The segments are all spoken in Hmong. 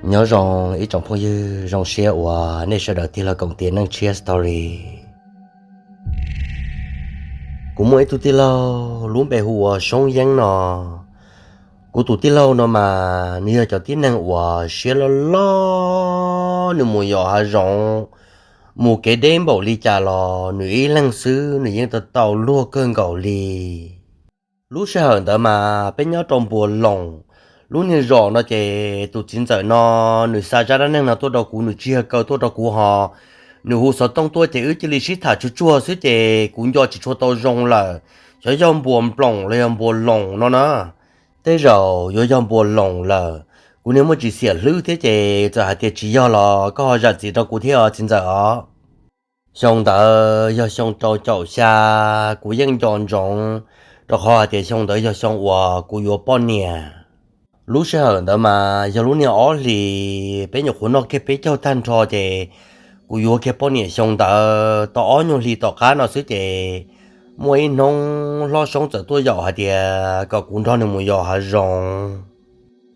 Nyob zoo ib tsoom phooj ywg, zoo siab uas nej sawv daws tig los koom tiam Neej Tshiab Story. Kuv muaj ib tug tij laug lub npe hu ua Soob Yeeb no. Kuv tus tij laug no mas nws yog cov tib neeg uas siab loj loj, nws mus yos hav zoov mus kev deb npaum li cas los nws ib leeg xwb nws yeej tau tau luag kawg nkaus li. Lub sij hawm ntawd mas peb nyob rau Npuas Loos, lub niag zos no ces tus txiv ntxawm no nws xa zaj dab neeg no tuaj rau kuv, nws tsis yog kaw tuaj rau kuv ho, nws hu xov tooj tuaj ces wb cia li sib tham tsuag tsuag xwb ces kuv nco tsis tshua tau zoo lawm, xyov yog Npuas Nploos los yog Npuas Loos no na. Tej zaum yuav yog Npuas Loos lawm, kuv niag muaj tsis xiam hlwb thiab ces txawm hais tias tsis yog los koj ho zam txim rau kuv thiab os txiv ntxawm os. Xyoo ntawd yog xyoo rau caum xya, kuv yeej nco ntsoov, rau qhov hais tias xyoo ntawd yog xyoo uas kuv yuav poj niam. Lub sij hawm ntawd mas yog lub niag ob hlis, peb nyuam qhuav noj kiag peb caug tag nrho ces kuv yuav kiag poj niam xyoo ntawd tau ob nyuag hlis tom qab no xwb ces muaj ib hnub Hlob Soob txawm tuaj yaum hais tias kom kuv nrog nws mus yos hav zoov.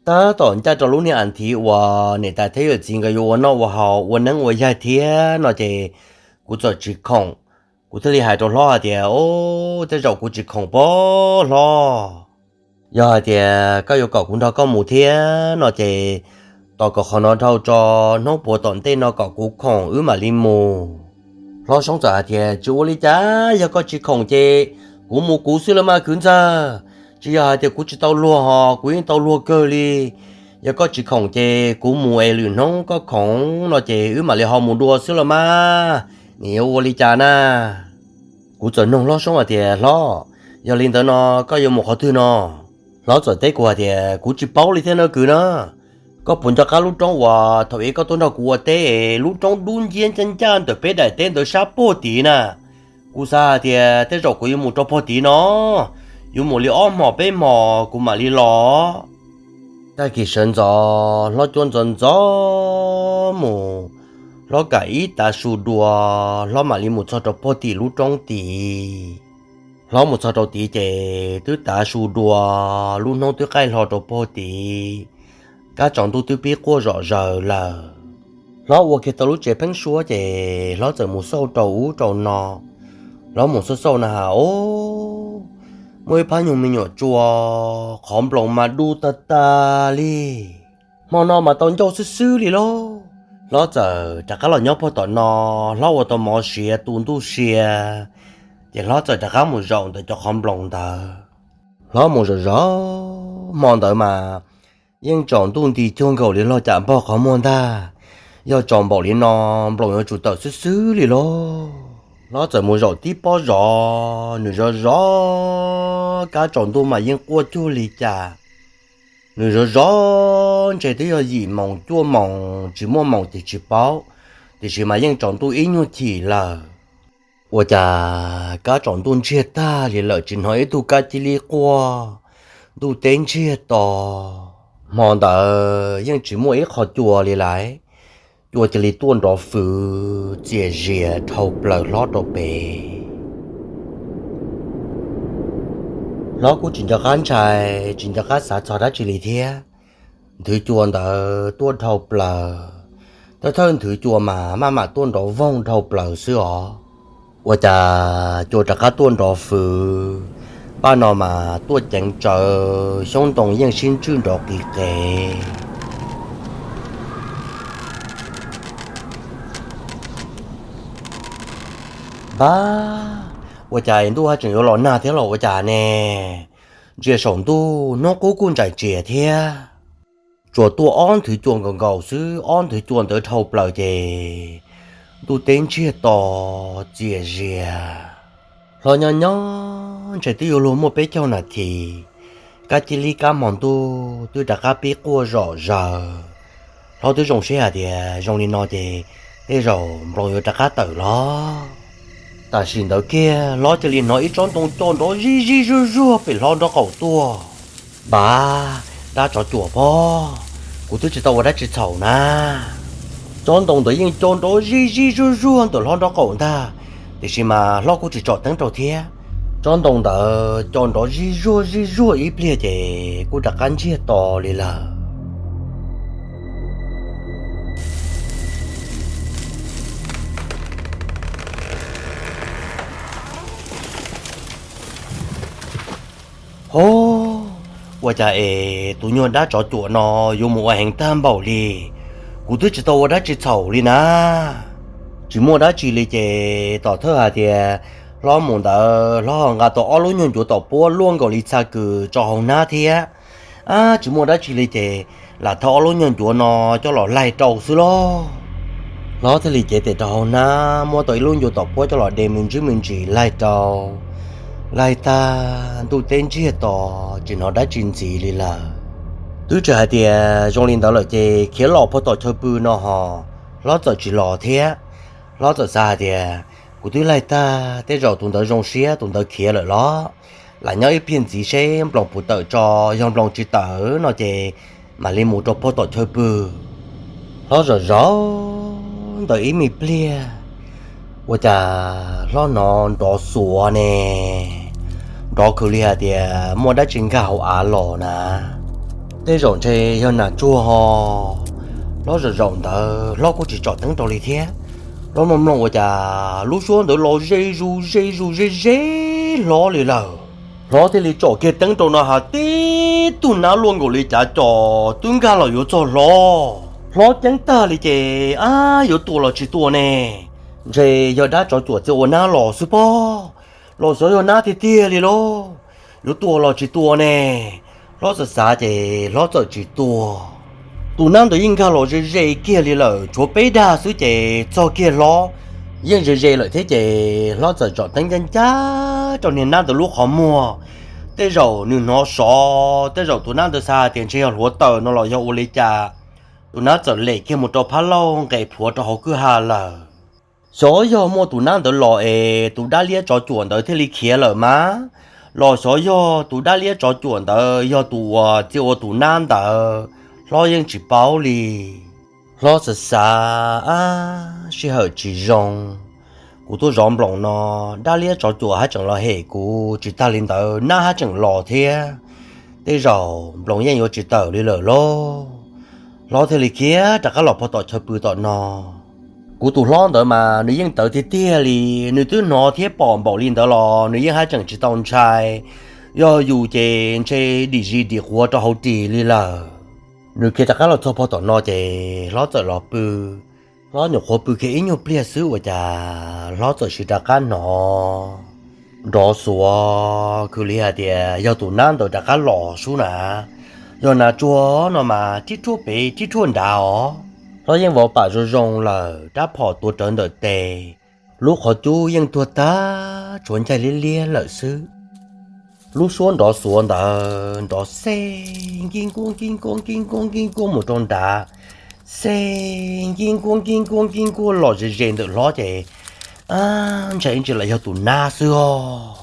Tab tom ncaj rau lub niag as thiv uas niam tais thiab yawm txiv nkawd yuav ua noj ua haus ua neeb ua yaig thiab no ces kuv txawm tsis khoom. Kuv thiaj li hais rau Hlob hais tias, Ub, tej zaum kuv tsis khoom pob Hlob. Yog hais tias koj yuav kom kuv nrog koj mus thiab no ces tos kom qhov no dhau tso, hnub puav tom ntej no kom kuv khoom wb mam li mus. Hlob Soob txawm hais tias, Tsis ua li cas, yog koj tsis khoom ces kuv mus kuv xwb los mas kwv ntxawg. Tsis yog hais tias kuv tsis tau luag ho, kuv yeej tau luag kawg li. Yog koj tsis khoom ces kuv mus es lwm hnub koj khoom no ces wb mam li ho mus dua xwb los mas, nws yuav ua li cas na? Kuv txawm nug Hlob Soob hais tias, Hlob, yog li ntawd no koj yuav mus qhov twg no? Hlob txawm teb kuv hais tias, Kuv tsis paub li thiab no kwv na. Koj puas nco qab lub roob uas thaum ub koj tuaj nrog kuv ua teb es lub roob dub nciab ncaj ncaj ntawm peb daim teb ntawd sab puag tid na? Kuv xav hais tias tej zaum kuv yuav mus rau puag tid no, yuav mus li ob hmos peb hmos kuv mam li los. Tag kis sawv ntxov Hlob cuab ntxov ntxov mus, Hlob kam ib tav su dua, Hlob mam li mus txog rau puag tim lub roob tid. Hlob mus txog rau tid ces twb tav su dua, lub hnub twb qaij hlo rau puag tid, kab tsaus ntuj twb pib quaj zom zaws lawm. Hlob ua kiag tau lub tsev pheeb suab ces Hlob txawm mus xauj rau ub rau no. Hlob mus xauj xauj na has, Ub, muaj ib phab nyuag me nyuam tsua, qhov nploos mas du tag tag li. Hmo no mas tau ncauj xwb xwb li lauj. Hlob txawm rov qab los nyob puag tom no, Hlob ua tau mov siav tu ntuj sia, ces Hlob txawm rov qab mus zaum ntawm cov qhov nploos ntawd. Hlob mus zaum zaum, hmo ntawd mas yeej tsaus ntuj nti cuag nkaus li lauj, cas npog qhov muag ntag. Yog tsaus npaum li no, nploos yuav tsum tawm xwb xwb li lauj. Hlob txawm mus zaum tib pob zos, nws zov zov, kab tsaus ntuj mas yeej quaj cuag li cas. Nws zov zov ntshe twb yog yim moos cuaj moos, tsis muaj moos ces tsis paub, tiam sis mas yeej tsaus ntuj ib nyuag chim lawm. Ua cas kab tsaus ntuj ntsiag tag li lawm tsis hnov ib tug kab cia li quaj, ntuj teb ntsiag to. Hmo ntawd yeej tsis muaj ib qho cua li lawm, cua cia li tuaj nrov fwv txias zias dhau plaws Hlob rau pem. Hlob kuj tsis nco qab ntshai, tsis nco qab xav txog dab tsi li thiab. Nthwv cua ntawd tuaj dhau plaws, thawj thawj nthwv cua mas maj mam tuaj nrov voog dhau plaws xwb os. Ua cas cua rov qab tuaj nrov fwv, npaj no mas tuaj ceev tsawv, xyoob ntoo yeej sib ntswj nrov qis qev. Npab, ua cas ntuj haj tseem yuav los nag thiab los ua cas ne? Ntsia saum ntuj hnub qub kuj ntsais tsias thiab. Tsuas tuaj ob nthwv cua nkaus nkaus xwb, ob nthwv cua ntawd dhau plaws ces ntuj teb ntsiag to txias zias. Hlob nyob nyob ntshe twb yuav luag muaj peb caug nas this, kab cia li kab hmo ntuj twb rov qab pib quaj zom zaws. Hlob twb zoo siab hais tias zoo li no ces tej zaum nploos yuav rov qab tawm los. Tam sim ntawd kiag Hlob cia li hnov ib tsob ntoo co nrov zij zij zuag zuag pem Hlob nraub qaum tuaj. Npab, dab tsov cuam pob, kuv twb tsis tau ua dab tsi txhaum na. Tsob ntoo ntawd yeej co nrov zij zij zuag zuag ntawm Hlob nraub qaum ntag, tiam sis mas Hlob kuj tsis tsom teeb rau thiab. Tsob ntoo ntawd co nrov zij zuag zij zuag ib pliag ces kuj rov qab ntsiag to li lawm. Ov, ua cas es tus nyuag dab tsov cuam no yuav mus ua heev tag npaum li? Kuv twb tsis tau ua dab tsi txhaum li na. Tsis muaj dab tsi li ces tom thawj hais tias hlob mus ntawd hlob ho nqa tau ob lub nyuag ncuav tom puab luaj nkaus li txha kws tso hauv hnab thiab. Ab, tsis muaj dab tsi li ces lam thauj ob lub nyuag ncuav no coj los laig rau xwb lauj. Hlob thiaj li cev tes rau hauv hnab muab tau ib lub ncuav tom puab coj los de me ntsis me ntsis laig rau. Laig tag ntuj teb ntsiag to, tsis hnov dab tsi ntxiv li lawm. Twb tsis hais tias zoo li ntawd lawm ces khiav los puag tom chaw pw no ho hlob txawm tsis los thiab. Hlob txawm xav hais tias kuv twb laig tag, tej zaum tus ntawd zoo siab tus ntawd khiav lawm los, lam nyob ib pliag ntxiv seb nploos puas tawm tso, yog nploos tsis tawm no ces mam li mus rau puag tom chaw pw. Hlob zaum zaum ntawd ib me pliag, ua cas hlob hnov nrov xuav ne. Nrov khwv li hais tias muaj dab tsi nkag hauv av los na. Tej zaum ntshe yog nas tsuag ho. Hlob zaum zaum ntawd hlob kuj tsis tsom teeb rau li thiab. Hlob mloog mloog ua cas lub suab ntawd los ze zus ze zus ze ze hlob li lawm. Hlob thiaj li tsom kiag teeb rau no has tib tug nab luaj nkaus li cav co twb nkag los yuav txog hlob. Hlob ceeb tag li ces, ab, yuav tua los tsis tua ne? Ntshe yog dab tsov cuam txia ua nab los xwb pob, los xyov yog nab tiag tiag li lauj. Yuav tua los tsis tua ne? Hlob txawm xav ces hlob txawm tsis tua. Tus nab ntawd yeej nkag los ze ze kiag li lawm, tshuav peb dag xwb ces txog kiag hlob yeej ze ze lawm thiab ces hlob txawm tsom teeb ncaj ncaj rau niag nab ntawd lub qhov muag. Tej zaum nws hnov sov, tej zaum tus nab ntawd xav hais tias ntshe yog hluav taws no los yog ua li cas, tus nab txawm lem kiag mus rau phab lauj nqes plhuav rau hauv kwj ha lawm. Xyov yog muaj tus nab ntawd los es tus dab liab tsov cuam ntawd thiaj li khiav lawm mas, los xyov yog tus dab liab tsov cuam ntawd yog tus uas txia ua tus nab ntawd, hlob yeej tsis paub li. Hlob xav xav, ab, sij hawm tsis zoo, kuv tuaj zov nploos no, dab liab tsov cuam haj tseem los hem kuv, tsis tag li ntawd nab haj tseem los thiab, tej zaum nploos yeej yuav tsis tawm li lawm lauj. Hlob thiaj li khiav rov qab los puag tom chaw pw tom no. Kuv tus hlob ntawd mas nws yeej tawv tiag tiag li, nws twb hnov thiab pom npaum li ntawd los nws yeej haj tseem tsis tau ntshai. Yog yus ces ntshe dim zis dim quav rau hauv ris li lawm. Nws khiav rov qab los txog puag tom no ces hlob txawm los pw. Hlob nyuam qhuav pw kiag ib nyuag pliag xwb ua cas hlob txawm sis rov qab hnov nrov xuav, khwv li hais tias yog tus nab ntawd rov qab los sub na. Yog nas tsuag no mas rib rhuaj pem rib rhuaj nrad os. Hlob yeej vov pam zoo zoo lawm, rab phom tuav rawv ntawm tes, lub qhov cub yeej tuag tag tshuav ncaig liab liab lawm xwb. Lub suab nrov xuav ntawd nrov xej nkij nkuaj nkij nkuaj nkij nkuaj nkij nkuaj mus rau nrad, xej nkij nkuaj nkij nkuaj nkij nkuaj los ze ze ntawm hlob ces, ab, ntshai ib ntsis los yog tus nab xwb os.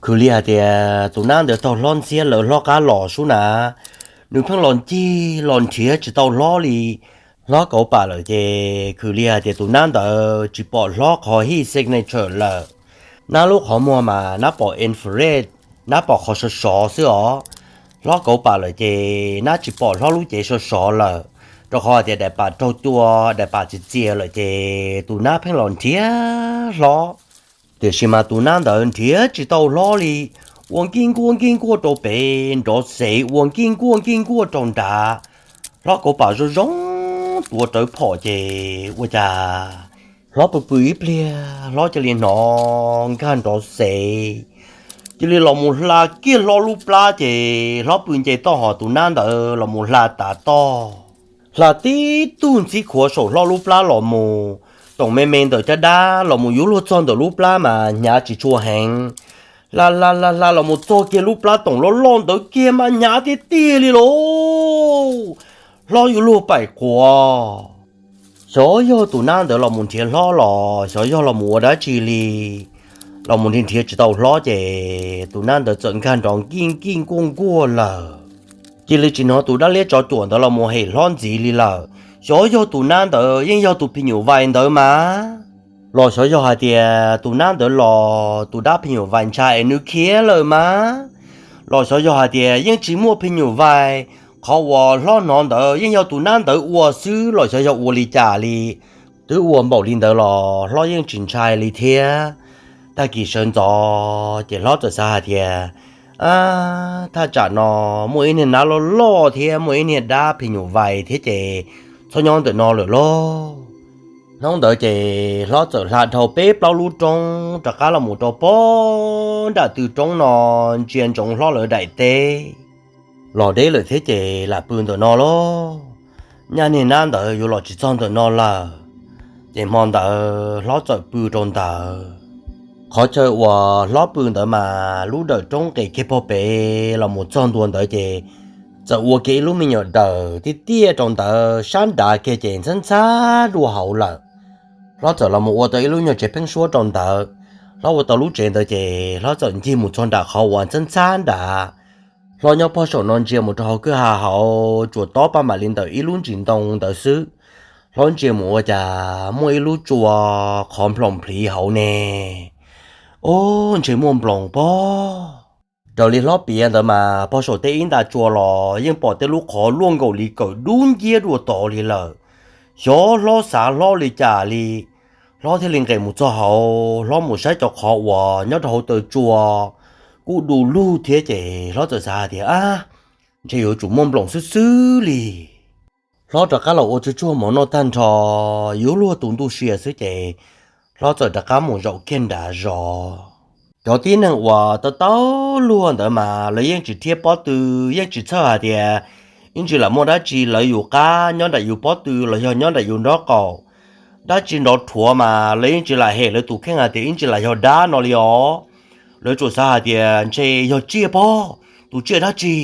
Khwv li hais tias tus nab ntawd taug hlob ntxhiab lawv hlob qab los sub na, nws pheej los ncig los nrhiav tsis tau hlob li. Hlob kauv pam lawm ces khwv li hais tias tus nab ntawd tsis pom hlob qhov hij signature lawm. Nab lub qhov muag mas nab pom infrared, nab pom qhov sov sov xwb os. Hlob kauv pam lawm ces nab tsis pom hlob lub cev sov sov lawm, rau qhov hais tias daim pam raug cua, daim pam txias txias lawm ces tus nab pheej los nrhiav hlob. Tiam sis mas tus nab ntawd nrhiav tsis tau hlob li, ua nkij nkuaj nkij nkuaj rau pem, nrov xev ua nkij nkuaj nkij nkuaj rau nrad. Hlob kauv pam zoo zoo tuav rawv phom ces ua cas hlob pw pw ib pliag hlob cia li hnov nkag nrov xev, cia li los mus hla kiag hlob lub plab ces hlob pw nce toj ho tus nab ntawd los mus hla tav toj, hla tib tug ntxhib khuav saum hlob lub plab los mus, toom me me ntawm caj dab los mus yuav luag txog ntawm lub plab mas hnyav tsis tshua heev. Hla hla hla hla los mus txog kiag lub plab toom loj loj ntawd kiag mas hnyav tiag tiag li lauj. Hlob yuav luag paim quav. Xyov yog tus nab ntawd los mus nrhiav hlob los xyov yog los mus ua dab tsi li, los mus nrhiav nrhiav tsis tau hlob ces tus nab ntawd txawm nkag nrov nkij nkij nkuaj nkuaj lawm. Cia li tsis hnov tus dab liab tsov cuam ntawd los mus hem hlob ntxiv li lawm. Xyov yog tus nab ntawd yeej yog tus phim nyuj vais ntawd mas, los xyov yog hais tias tus nab ntawd los tus dab phim nyuj vais ntshai es nws khiav lawm mas, los xyov yog hais tias yeej tsis muaj phim nyuj vais, qhov uas hlob hnov ntawd yeej yog tus nab ntawd ua xwb los xyov yog ua li cas li. Twb ua npaum li ntawd los hlob yeej tsis ntshai li thiab. Tag kis sawv ntxov ces hlob txawm xav hais tias, Ab, thaj tsam no muaj ib niag nab loj loj thiab muaj ib niag dab phim nyuj vais thiab ces txhob nyob ntawm no lawm lauj. Hnub ntawd ces hlob txawm hla dhau peb plaub lub roob rov qab los mus rau pob nram tw roob no, ntsia ntsoov hlob lawv daim teb los deb lawm thiab ces lam pw ntawm no lauj. Nyaj niag nab ntawd yuav los tsis txog ntawm no lawm, ces hmo ntawd hlob txawm pw rau ntawd. Qhov chaw uas hlob pw ntawd mas lub dawm roob nqes kiag pog pem los mus txog ntua ntawd ces txawm ua kiag ib lub me nyuam dawm tiaj tiaj rau ntawd, sab nrav kiag ces ntxhab ntxhab dua hauv lawm. Hlob txawm los mus ua tau ib lub nyuag tsev pheeb suab rau ntawd. Hlob ua tau lub tsev ntawd ces hlob txawm ncig mus txog nram qhov uas ntxhab ntxhab nrav. Hlob nyob pog saum no ntsia mus rau hauv kwj ha hauv tsuas tob paj mam li ntawm ib lub ntsis ntoo ntawd xwb. Hlob ntsia mus ua cas muaj ib lub tsua qhov nploos plhiv hauv ne. Ob, ntshe muaj nploos pob. Raws li hlob piav ntawd mas pog saum tej ib nta tsua los yeej pom tej lub qhov luaj nkaus li kawm dub nciab dua tod li lawm. Xyov hlob xav hlob li cas li, hlob thiaj li nqes mus txog hauv, hlob mus saib cov qhov uas nyob rau hauv taw tsua kuj du lug thiab ces hlob txawm xav hais tias, ab, ntshe yuav tsum muaj nploos xwb xwb li. Hlob rov qab los ua tsuag tsuag mov noj tag nrho, yuav luag tus ntuj sia xwb ces hlob txawm rov qab mus zaum kiag nrad zov. Cov tib neeg uas tau tau luag ntawd mas lawv yeej tsis thiab pob tw, yeej tsis txhawj hais tias ib ntsis lam muaj dab tsi lawv yus qab nyob nram yus pob tw los yog nyob nram yus nraub qaum. Dab tsi nrov rhuav mas lawv yeej tsis lam hem lawv tus kheej hais tias ib ntsis lam yog dab no li os. Lawv tsuas xav hais tias ntshe yog tsiaj pob, tus tsiaj dab tsi,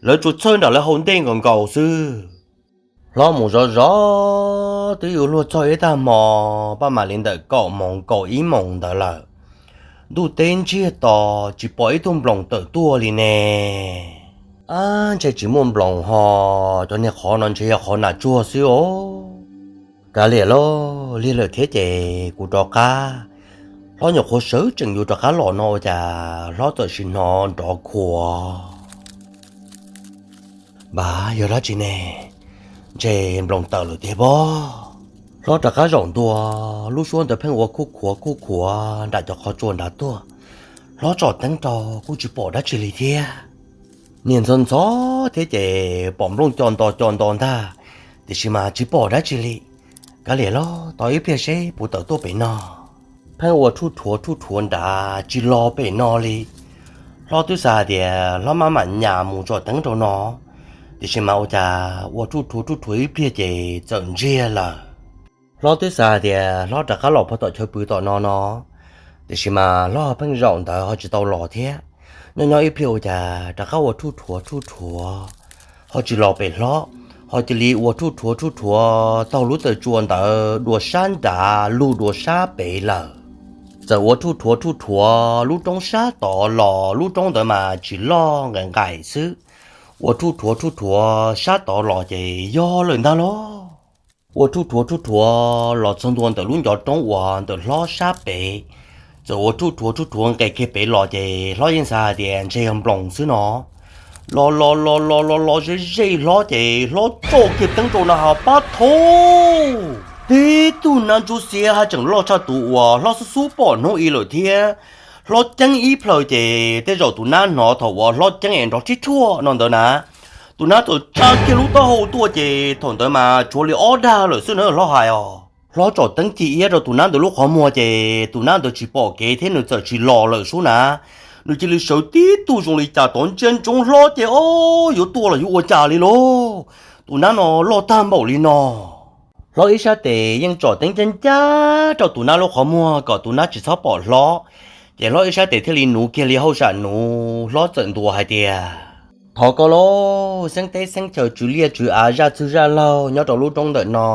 lawv tsuas txhawj nram lawv hau ntej nkaus nkaus xwb. Hlob mus zov zov twb yuav luag txog ib tag hmo, paj mam li ntawm kaum moos kaum ib moos ntawd lawm. Ntuj teb ntsiag to, tsis pom ib tug nploos tawm tuaj li ne. Ab, ntshe tsis muaj nploos ho, cov niag qhov no ntshe yog qhov nas tsuag xwb os. Kav liam lauj, lig lawm thiab ces kuv rov qab. Hlob nyuam qhuav sawv tsees yuav rov qab los no ua cas hlob txawm sim hnov nrov khuav. Npab, yog dab tsi ne? Ntshe nploos tawm lawm tiag pob. Hlob rov qab zaum ntua, lub suab ntawd pheej ua khuj khuav khuj khuav nram cov qhov tsua nrad tuaj. Hlob tsom teeb rau kuj tsis pom dab tsi li thiab. Niag ntxhov ntxhov thiab ces pom nplooj co nto co nto ntag, tiam sis mas tsis pom dab tsi li. Kav liam lauj, tos ib pliag seb puas tawm tuaj pem no. Pheej ua rhuj rhuav rhuj rhuav nrad tsis los pem no li. Hlob twb xav hais tias hlob maj mam nyas mus tsom teeb rau no, tiam sis mas ua cas ua rhuj rhuav rhuj rhuav ib pliag ces txawm ntsiag lawm. Hlob twb xav hais tias hlob rov qab los puag tom chaw pw tom no no, tiam sis mas hlob ho pheej zaum ntawd ho tsis tau los thiab. Nyob nyob ib pliag ua cas rov qab ua rhuj rhuav rhuj rhuav, ho tsis los pem hlob, ho cia li ua rhuj rhuav rhuj rhuav taug lub taw tsua ntawd dua sab nrad lug dua sab pem lawm. Txawm ua rhuj rhuav rhuj rhuav lub roob sab tod los, lub roob ntawd mas tsis loj, nqaim nqaim xwb. Ua rhuj rhuav rhuj rhuav sab tod los ces yog lawm ntag lauj. Ua rhuj rhuav rhuj rhuav los txog ntua ntawm lub ncov roob uas ntawm hlob sab pem, txawm ua rhuj rhuav rhuj rhuav nqes kiag pem los ces hlob yeej xav hais tias ntshe yog nploos xwb no. Los los los los los los ze ze hlob ces hlob tsom kiag teeb rau na has pab thaub, tib tug nab ntsuab xiab haj tseem loj tshaj tus uas hlob xub xub pom hnub i lawm thiab. Hlob ceeb ib plhaw ces tej zaum tus nab hnov thaum uas hlob ceeb es nrov thib thuaj no ntawd na, tus nab txawm tsa kiag lub taub hau tuaj ces thaum ntawd mas tshuav li ob dag lawm xwb na hlob hais os. Hlob tsom teeb ci iab rau tus nab ntawd lub qhov muag ces tus nab ntawd tsis pom kev thiab nws txawm tsis los lawm sub na. Nws cia li sawv tib tug zoo li cas tod ntsia ntsoov hlob ces o, yuav tuaj los yuav ua cas li lauj. Tus nab no loj tag npaum li no. Hlob ib sab tes yeej tsom teeb ncaj ncaj rau tus nab lub qhov muag kom tus nab tsis txhob pom hlob. Ces hlob ib sab tes thiaj li nuv kiag li hauj sam nuv, hlob txawm ntuas hais tias, thov koj lauj, xeeb teb xeeb chaw tswv liaj tswv av zaj txwg zaj laug nyob rau lub roob ntawm no,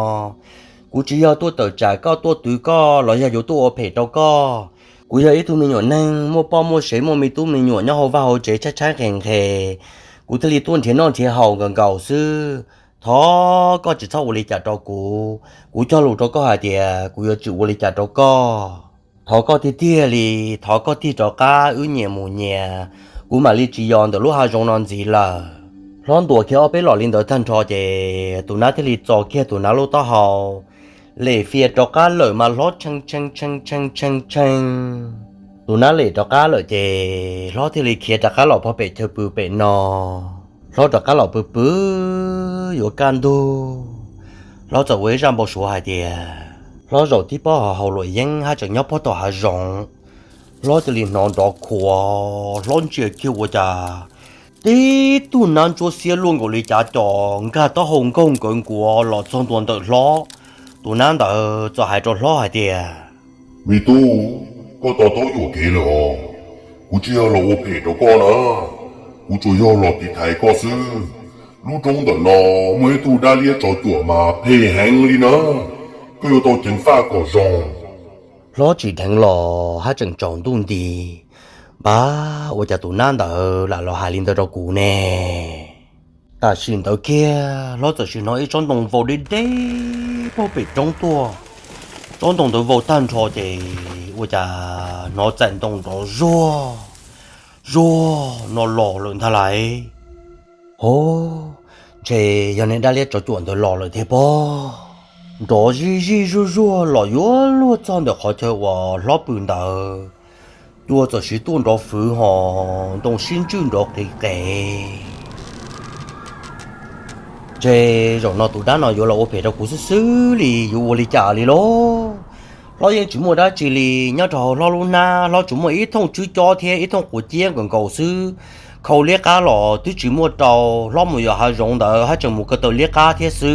kuv tsis yog tuaj tawm tsam koj tuaj twv koj los yog yuav tuaj ua phem rau koj. Kuv yog ib tug me nyuam neeg muaj poj muaj sev muaj me tub me nyuam nyob hauv vaj hauv tsev tshaib tshaib nqhis nqhis, kuv thiaj li tuaj nrhiav noj nrhiav haus nkaus nkaus xwb. Thov koj tsis txhob ua li cas rau kuv, kuv cog lus rau koj hais tias kuv yuav tsis ua li cas rau koj. Thov koj tiag tiag li, thov koj tig rov qab wb nyias mus nyias, kuv mam li tsis yos ntawm lub hav zoov no ntxiv lawm. Hlob ntuas kiag ob peb los li ntawd tag nrho ces tus nab thiaj li txo kiag tus nab lub taub hau, lem fias rov qab lawm mas hlob tshee tshee tshee tshee tshee tshee. Tus nab lem rov qab lawm ces hlob thiaj li khiav rov qab los pog pem chaw pw pem no. Hlob rov qab los pw pw yuav kaj ntug, hlob txawm ua ib zaj npau suav hais tias hlob zaum tib pob hav haus luam yeeb haj tseem nyob pob tom hav zoov. Hlob thiaj li hnov nrov khuav, hlob ntsia kiag ua cas tib tug nab ntsuab xiab luaj nkaus li cav co nkag taub hau nkaug nkawv nkuav los txog ntua ntawm hlob. Tus nab ntawd txawm hais rau hlob hais tias, Me tub, koj to taub yuam kev lawm os. Kuv tsis yog los ua phem rau koj na, kuv tsuas yog los tiv thaiv koj xwb. Lub roob ntawm no muaj ib tug dab liab tsov cuam mas phem heev li na, koj yuav tau ceev faj kom zoo. Hlob tsis dheev los haj tseem tsaus ntuj nti. Npab, ua cas tus nab ntawd lam los hais li ntawd rau kuv ne? Tam sim ntawd kiag hlob txawm sim hnov ib tsob ntoo vau deb deb pog pem roob tuaj. Tsob ntoo ntawd vau tag nrho ces ua cas hnov txaim ntoo nrov zuag zuag no los lawm ntag lauj. Hov, ntshe yog niag dab liab tsov cuam ntawd los lawm thiab pob. Nrov zij zij zuag zuag los yuav luag txog ntawm qhov chaw uas hlob pw ntawd. Cua txawm siv tuaj nrov fwv hos ntoo sib ntswj nrov qis qees. Ntshe zaum no tus dab no yuav los ua phem rau kuv xwb xwb li, yuav ua li cas li lauj? Hlob yeej tsis muaj dab tsi li, nyob rau hauv hlob lub hnab hlob tsuas muaj ib thooj tswb cob thiab ib thooj quav ciab nkaus nkaus xwb. Khau liab qab los twb tsis muaj rau, hlob mus yos hav zoov ntawd haj tseem mus ko taw liab qab thiab xwb.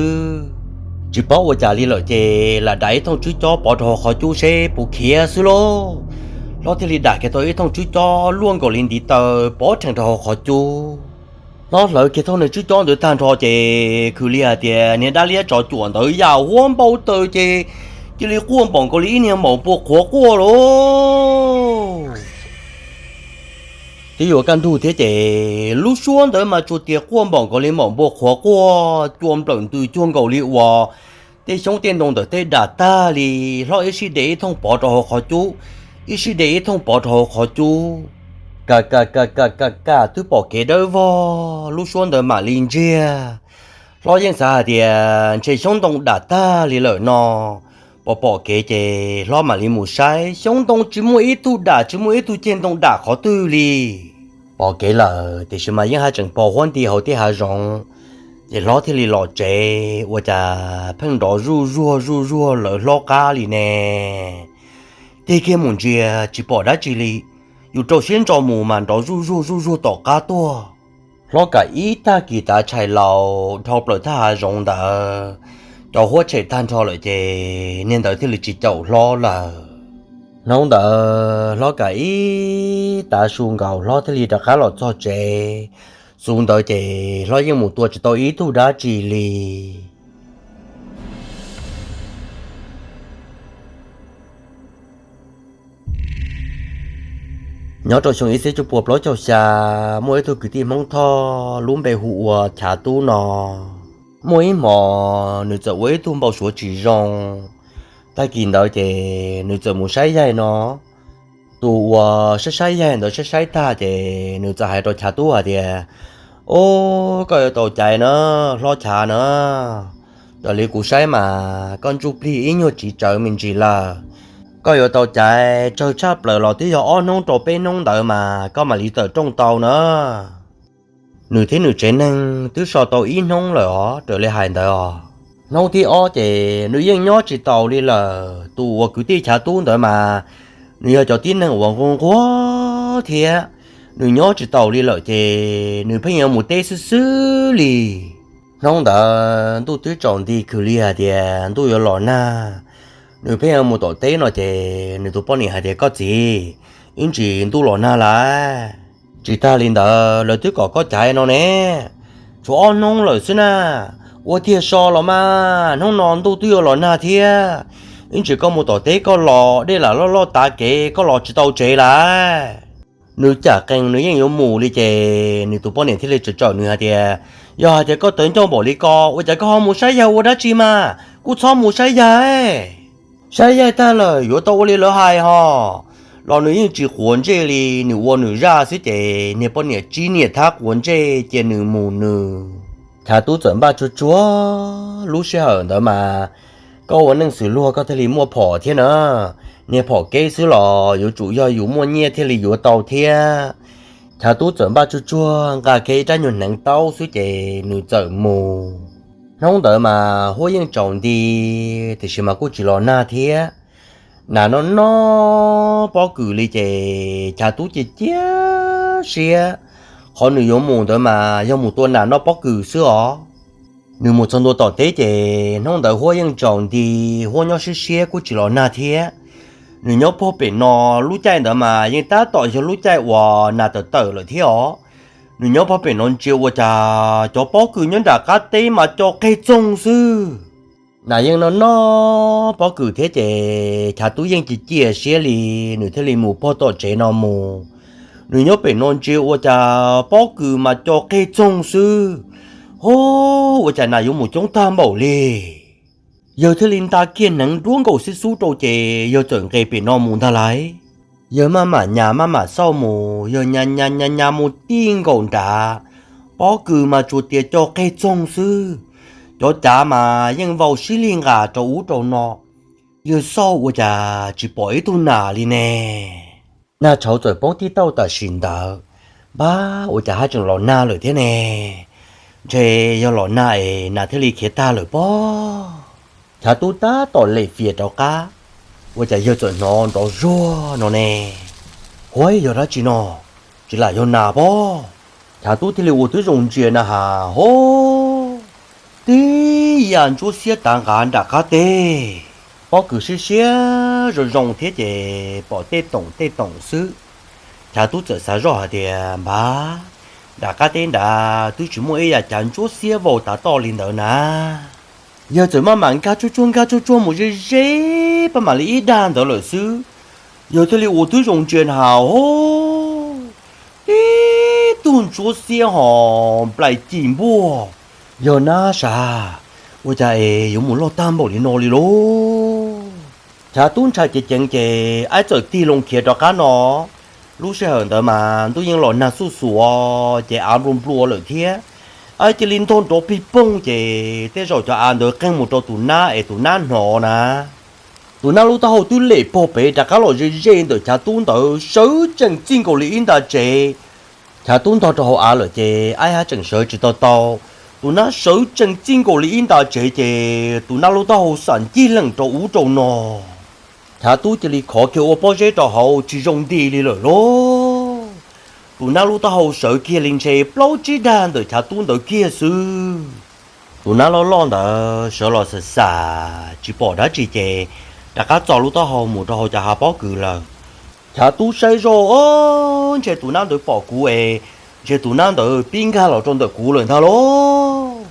Tsis paub ua cas li lawm ces lam dam ib thooj tswb cob pov rau hauv qhov cub seb puas khiav xwb lauj. Hlob thiaj li dam kiag tau ib thooj tswb cob luaj nkaus li ntiv taw pov rhees rau hauv qhov cub. Hlob hlawv kiag thooj niag tswb cob ntawd tag nrho ces khwv li hais tias niag dab liab tsov cuam ntawd yam huab npau taws ces cia li quaj npaum nkaus li ib niag maum npua qhuav quaj lauj. Twb yuav kaj ntug thiab ces lub suab ntawd mas tsuas tias quaj npaum nkaus li maum npua qhuav quaj, cua nplawm ntws cuag nkaus li uas tej xyoob tej ntoo ntawm tej dam tag li. Hlob ib sij de ib thooj pov rau hauv qhov cub, ib sij de ib thooj pov rau hauv qhov cub. Kam kam kam kam kam kam twb pom kev dawb vog, lub suab ntawd mam li ntsiag. Hlob yeej xav hais tias ntshe xyoob ntoo dam tag li lawm no. Pom pom kev ces hlob mam li mus saib, xyoob ntoo tsis muaj ib tug dam, tsis muaj ib tug ceg ntoo dam qhov twg li. Pom kev lawm tiam sis mas yeej haj tseem pos huab nti hauv tej hav zoov. Ces hlob thiaj li los tsev, ua cas pheej nrov zuj zuag zuj zuag lawv hlob qab li ne. Tig kiag mus ntsia tsis pom dab tsi li, yus rau siab ntso mus mas nrov zuj zuag zuj zuag tom qab tuaj. Hlob kam ib tag kis tav tshais laus dhau plaws thaj hav zoov ntawd, cov huab tshem tag nrho lawm ces niag ntawd thiaj li tsis caum hlob lawm. Hnub ntawd hlob kam ib tav su nkaus hlob thiaj li rov qab los txog tsev. Xub ntawd ces hlob yeej mus tua tsis tau ib tug dab tsi li. Nyob rau xyoo ib txhiab cuaj pua plaub caug xya, muaj ib tug kwv tij Hmoob Thoj lub npe hu ua Chav Tub no. Muaj ib hmos nws txawm ua ib tug npau suav tsis zoo. Tag kis ntawd ces nws txawm mus saib yaig no. Tus uas saib saib yaig ntawd saib saib tag ces nws txawm hais rau Chav Tub hais tias, Ub, koj yuav tau caiv na, hlob Chav na. Raws li kuv saib mas koj ntsuj plig ib nyuag tsiv tsawv me ntsis lawm. Koj yuav tau caiv, tsawg tshaj plaws los twb yog ob hnub rau peb hnub ntawd mas koj mam li tawm rooj tau na. Nws thiab nws tsev neeg twb so tau ib hnub lawm os, raws li hais ntawd os. Hnub thib ob ces nws yeej nyob tsis taus li lawm. Tus uas kwv tij Chav Tub ntawd mas nws yog cov tib neeg uas nquag nquag thiab, nws nyob tsis taus li lawm ces nws pheej yuav mus teb xwb xwb li. Hnub ntawd ntuj twb tsaus nti khwv li hais tias ntuj yuav los nag, nws pheej yuav mus tom teb no ces nws tus poj niam hais tias, Koj txiv, ib ntsis ntuj los nag lawm. Tsis tag li ntawd lawv twb kom koj caiv no ne, tshuav ob hnub lawm xwb na. Ua tiag so los mas, hnub no ntuj twb yuav los nag thiab. Ib ntsis koj mus tom teb koj los dej lam loj loj tav kev koj los tsis tau tsev lawm. Nws cam qees nws yeej yuav mus li ces nws tus poj niam thiaj li tseem tsawm nws hais tias, Yog hais tias koj tawv ncauj npaum li ko ua cas koj ho mus saib yaig ua dab tsi mas, kuj txhob mus saib yaig. Saib yaig tag lawm yuav tau ua li lawv hais hos. Los nws yeej tsis quav ntsej li, nws ua nws zaj xwb ces niag poj niam tsib niam thab quav ntsej cia nws mus nws. Chav Tub txawm npaj tsuag tsuag, lub sij hawm ntawd mas koj ua neej xws luag koj thiaj li muaj phom thiab na. Niag phom keb xwb los yuav tsum yog yus muaj nyiaj thiaj li yuav tau thiab. Chav Tub txawm npaj tsuag tsuag nqa kiag ib rab nyuag hneev taub xwb ces nws txawm mus. Hnub ntawd mas huab yeej tsaus nti, tiam sis mas kuj tsis los nag thiab. Nas no no pob kws li ces Chav Tub cia cia siab. Qhov nws yuav mus ntawd mas yog mus tua nas noj pob kws xwb os. Nws mus txog ntua tom teb ces hnub ntawd huab yeej tsaus nti, huab nyob siab siab kuj tsis los nag thiab. Nws nyob pog pem no, lub caij ntawd mas yeej tab tom yog lub caij uas nas tawm tawm lawm thiab os. Nws nyob pog pem no ntsia ua cas cov pob kws nyob nram qab teb mas co qeg txoog xwb. Nas yeej no no pob kws thiab ces Chav Tub yeej cia cia siab li, nws thiaj li mus pog tom tsev no mus. Nws nyob pem no ntsia ua cas pob kws mas co qeg txoog xwb. Ho, ua cas nas yuav mus coob tag npaum li. Yawg thiaj li nta kiag hneev nruab nkaus xib xub rau ces yawg txawm nqes pem no mus ntag lauj. Yawg maj mam nyas maj mam xauj mus, yawg nyas nyas nyas nyas mus ti nkaus nrad, pob kws mas tsuas tias co qeg txoog xwb. Cov cav mas yeej vau sib lig nqas rau ub rau no. Yawg xauj ua cas tsis pom ib tug nas li ne. Nag tshauv txawm poob tib tauj tam sim ntawd. Npab, ua cas haj tseem los nag lawm thiab ne? Ntshe yog los nag es nas thiaj li khiav tag lawm pob. Chav Tub tab tom lem fias rov qab, ua cas yawg txawm hnov nrov zuag no ne. Huab, yog dab tsi no? Tsis lam yog nas pob. Chav Tub thiaj li ua twb zoo ntsia na has ho, tib yam ntsuab xiab tav nqav nram qab teb. Pob kws siab siab zoo zoo thiab ces pom tej toom tej toom xwb. Chav Tub txawm xav zoj hais tias, npab, nram qab teb nrad twb tsis muaj ib yam cav ntsuab xiab vau tav toj li ntawd na. Yawg txawm maj mam nkag tsuag tsuag nkag tsuag tsuag mus ze ze pab mam li ib dag ntawd lawm xwb. Yawg thiaj li ua twb zoo ntsia na has ho, tib tug ntsuab xiab ho nplaim ci npuaj. Yog nab sas, ua cas es yuav mus loj tag npaum li no li lauj? Chav Tub ntshai ceev ceev ces aib txawm tig loo khiav rov qab no. Lub sij hawm ntawd mas ntuj yeej los nag xuj xuav ces av nplua nplua lawm thiab. Aib cia li ntog nrov pig poog ces tej zaum cov av ntawd qeeg mus rau tus nab es tus nab hnov na. Tus nab lub taub hau twb lem pog pem rov qab los ze ze ntawm Chav Tub ntawd sawv tsees txij nkaus li ib nta tsev. Chav Tub ntog rau hauv av lawm ces aib haj tseem sawv tsis tau tau. Tus nab sawv tsees txij nkaus li ib nta tsev ces tus nab lub taub hau xam ncig leem rau ub rau no. Chav Tub cia li khov kiag ua pob zeb rau hauv tsis zoo nti li lawm lauj. Tus nab lub taub hau sawv kiag li ntshe plaub tsib dag ntawm Chav Tub ntawd kiag xwb. Tus nab loj loj ntawd sawv los xam xam tsis pom dab tsi ces rov qab txo lub taub hau mus rau hauv cov hav pob kws lawm. Chav Tub saib zoj, ntshe tus nab ntawd pom kuv es ntshe tus nab ntawd pib nkag los rau ntawm kuv lawm ntag lauj.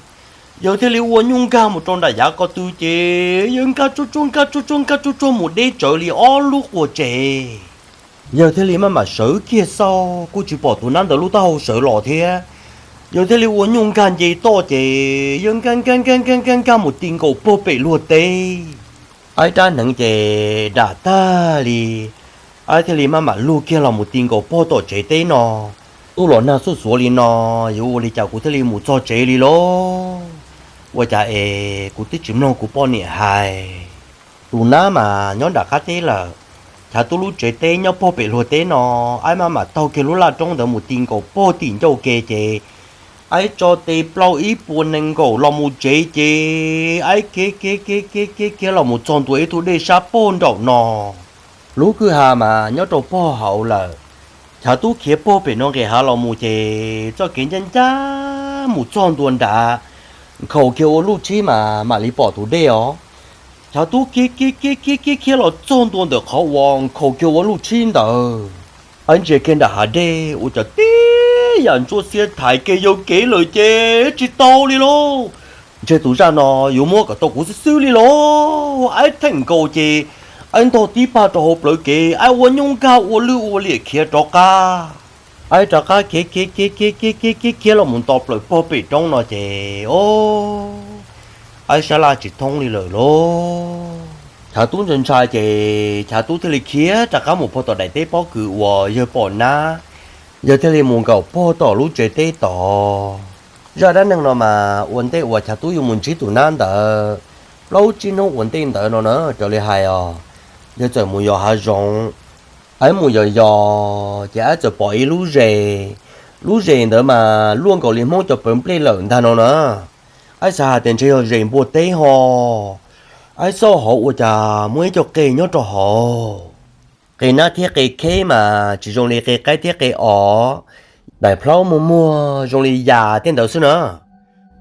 Yawg thiaj li ua nyuj nkag mus rau nram yav ko tw ces yawg nkag tsuag tsuag nkag tsuag tsuag nkag tsuag tsuag mus deb tsawv li ob lub qua tsev. Yawg thiaj li maj mam sawv kiag xauj kuj tsis pom tus nab ntawd lub taub hau sawv los thiab. Yawg thiaj li ua nyuj nkag nce toj ces yawg nkag nkag nkag nkag nkag nkag mus ti nkaus pog pem luag teb. Aib rab hneev ces dam tag li. Aib thiaj li maj mam lug kiag los mus ti nkaus pog tom tsev teb no. Ntuj los nag xuj xuav li no, yuav ua li cas kuv thiaj li mus txog tsev li lauj? Ua cas es kuv twb tsis mloog kuv poj niam hais. Tus nab mas nyob nram qab teb lawm. Chav Tub lub tsev teb nyob pog pem luag teb no. Aib maj mam taug kiag lub laj roob ntawd mus ti nkaus pog tim ncauj ke ces aib tso tes plaub ib puas nees nkaum los mus tsev ces aib khiav khiav khiav khiav khiav khiav los mus txog ntua ib tug dej sab pog nraum no. Lub kwj ha mas nyob rau pog hauv lawm. Chav Tub khiav pog pem no nqis hav los mus ces txoj kev ncaj ncaj mus txog ntua nrad, nkhaus kiag ua luj tshib mas mam li pom tus dej os. Chav Tub khiav khiav khiav khiav khiav khiav los txog ntua ntawm qhov uas nkhaus kiag ua luj tshib ntawd. Aib ntsia kiag nram hav dej ua cas tib yam ntsuab xiab thaiv kev yau kev lawm ces tsis tau li lauj. Ntshe tus zaj no yuav muab kom tau kuv xwb xwb li lauj. Aib theem nkaus ces aib ntog tib pag rau hauv plawv kev, aib ua nyuj nkag ua lwj ua liam khiav rov qab. Aib rov qab khiav khiav khiav khiav khiav khiav khiav los mus nto plaws pog pem roob no ces o, aib sab laj tsis thoob li lawm lauj. Chav Tub ntshai ntshai ces Chav Tub thiaj li khiav rov qab mus pog tom daim teb pob kws uas yawg pom nab. Yawg thiaj li mus nkaum pog tom lub tsev teb tod. Zaj dab neeg no mas ua ntej uas Chav Tub yuav mus ntsib tus nab ntawd, plaub tsib hnub ua ntej ntawd no na raws li hais os, Yawg txawm mus yos hav zoov, aib mus yos yos ces aib txawm pom ib lub zes. Lub zes ntawd mas luaj nkaus li Hmoob cov pawv nplej lawm ntag no na. Aib xav hais tias ntshe yog zes npua teb ho. Aib xauj hauv ua cas muaj ib co qe nyob rau hauv. Qe nab thiab qe kheb mas tsis zoo li qe qaib thiab qe os. Daim plhaub muag muag zoo li yas tej ntawd xwb na.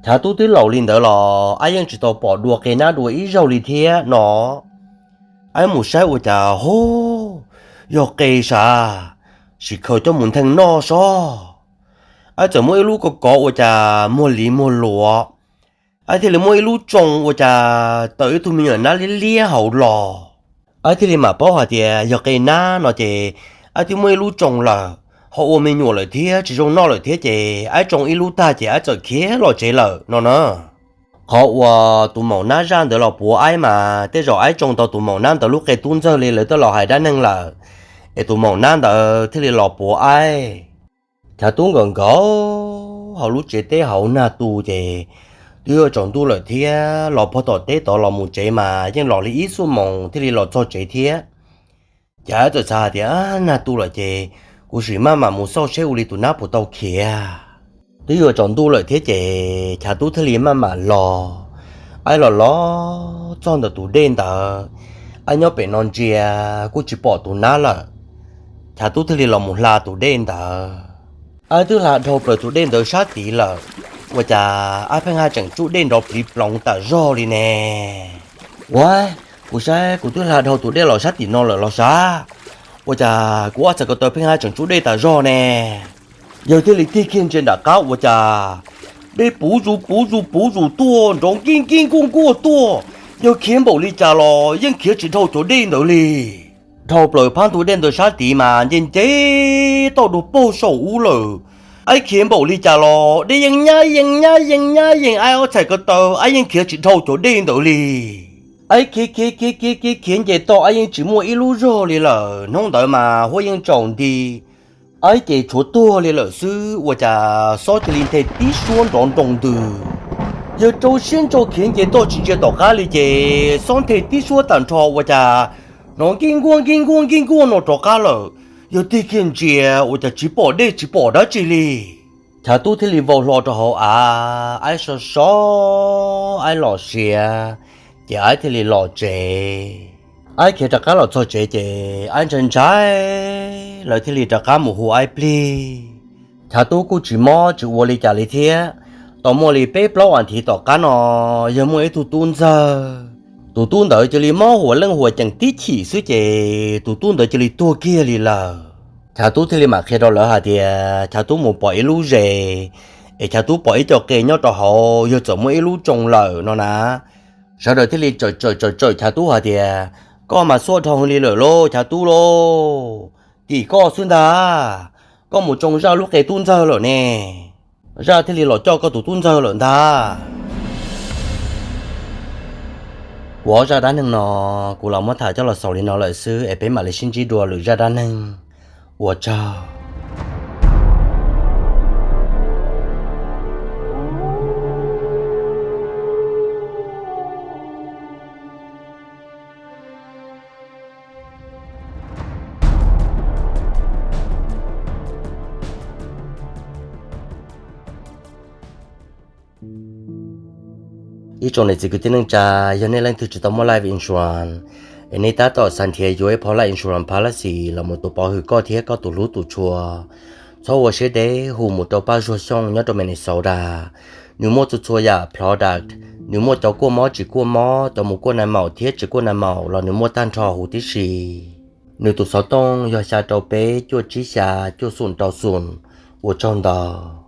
Chav tub twb laus li ntawd los aib yeej tsis tau pom dua qe nab dua ib zaug li thiab no. Aib mus saib ua cas ho yog qe sav, sim khaws coj mus ntheej noj sob. Aib txawm muaj ib lub ko kov ua cas muag li muag luav. Aib thiaj li muaj ib lub tsoo ua cas tawm ib tug me nyuam nab liab liab hauv los. Aib thiaj li mam paub hais tias yog qe nab no ces aib twb muaj ib lub tsoo lawm. Ho ua me nyuam lawm thiab tsis zoo noj lawm thiab ces aib tsoo ib lub tag ces aib txawm khiav los tsev lawm no na. Qhov uas tus maum nab zaj ntawd los puav aib mas tej zaum aib tsoo tau tus maum nab ntawd lub qe tub ntxawg li lawv twb los hais dab neeg lawm, es tus maum nab ntawd thiaj li los puav aib. Chav tub nkaus nkaus hauv lub tsev teb hauv nag tu ces twb yuav tsaus ntuj lawm thiab, los pog tom teb tod los mus tsev mas yeej los li ib xuab moos thiaj li los txog tsev thiab. Ces aib txawm xav hais tias nag tu lawm ces kuv sim maj mam mus xauj seb ua li tus nab puas tau khiav. Twb yuav tsaus ntuj lawm thiab ces chav tub thiaj li maj mam los. Aib los los txog ntawm tus dej ntawd, aib nyob pem no ntsia kuj tsis pom tus nab lawm. Chav tub thiaj li los mus hla tus dej ntawd. Aib twb hla dhau plaws tus dej ntawd sab tid lawm, ua cas aib pheej haj tseem tsub dej nrov pliv ploov tas zog li ne? Ua, kuv saib kuv twb hla dhau tus dej los sab tim no lawm los sav, ua cas kuv ob txhais ko taw pheej haj tseem tsub dej tas zog ne? Yawg thiaj li tig kiag ntsia nram qab ua cas dej puv zus puv zus puv zus tuaj nrov nkij nkij nkuaj nkuaj tuaj. Yawg khiav npaum li cas los yeej khiav tsis dhau cov dej ntawd li. Dhau plaws phab ntug dej ntawd sab tid mas nce nce toj dua paug saum ub lawm. Aib khiav npaum li cas los dej yeej nyab yeej nyab yeej nyab yeej aib ob txhais ko taw, aib yeej khiav tsis dhau cov dej ntawd li. Aib khiav khiav khiav khiav khiav khiav nce toj aib yeej tsis muaj ib lub zog li lawm. Hnub ntawd mas huab yeej tsaus nti, aib ces tshuav tuag li lawm xwb, ua cas xob cia li nthe tib suab nrov nroo ntws. Yawg rau siab ntso khiav nce toj tsis ntsia tom qab li ces xob nthe tib suab tag nrho ua cas hnov nkij nkuaj nkij nkuaj nkij nkuaj no rov qab lawm. Yawg tig kiag ntsia ua cas tsis pom dej tsis pom dab tsi li. Chav tub thiaj li vau hlo rau hauv av, aib so so, aib los siav, ces aib thiaj li los tsev. Aib khiav rov qab los txog tsev ces aib ntshai ntshai, lawv thiaj li rov qab mus hu aib plig. Chav tub kuj tsis mob tsis ua li cas li thiab. Tau muaj li peb plaub as thiv tom qab no, yawg muaj ib tug tub ntxawg. Tus tub ntawd cia li mob huam leej huam ceem tib chim xwb ces tus tub ntawd cia li tuag kiag li lawm. Chav tub thiaj li mam qhia rau lawv hais tias chav tub mus pom ib lub zes, es chav tub pom ib co qe nyob rau hauv, yawg txawm muaj ib lub tsoo lawm no na. Sawv daws thiaj li tsawm tsawm tsawm tsawm chav tub hais tias, koj mas xuaj dhau li lawm lauj chav tub lauj, tim koj xwb ntag, koj mus tsoo zaj lub qe tub ntxawg lawm ne. Zaj thiaj li los coj koj tus tub ntxawg lawm ntag. Kuv ob zaj dab neeg no, kuv los muab tham coj los xaus li no lawm xwb es peb mam li sib ntsib dua lwm zaj dab neeg. Ua tsaug. Ib tsoom niam txiv kwv tij neej tsa, yog nej leej twg tsis tau muaj life insurance, es nej tab tom xav nrhiav yuav ib phau life insurance policy los mus tus pov hwm koj thiab koj tus hlub tus tshua, txhob ua siab deb, hu mus rau Paj Zuag Xyooj nyob rau Minnesota. Nws muaj txhua txhua yam product, nws muaj cov kuaj mob tsis kuaj mob, cov mus kuaj nai maum thiab tsis kuaj nai maum los nws muaj tag nrho huv tib si. Nws tus xov tooj yog xya rau peb cuaj tsib xya cuaj xoom rau xoom. Ua tsaug ntau.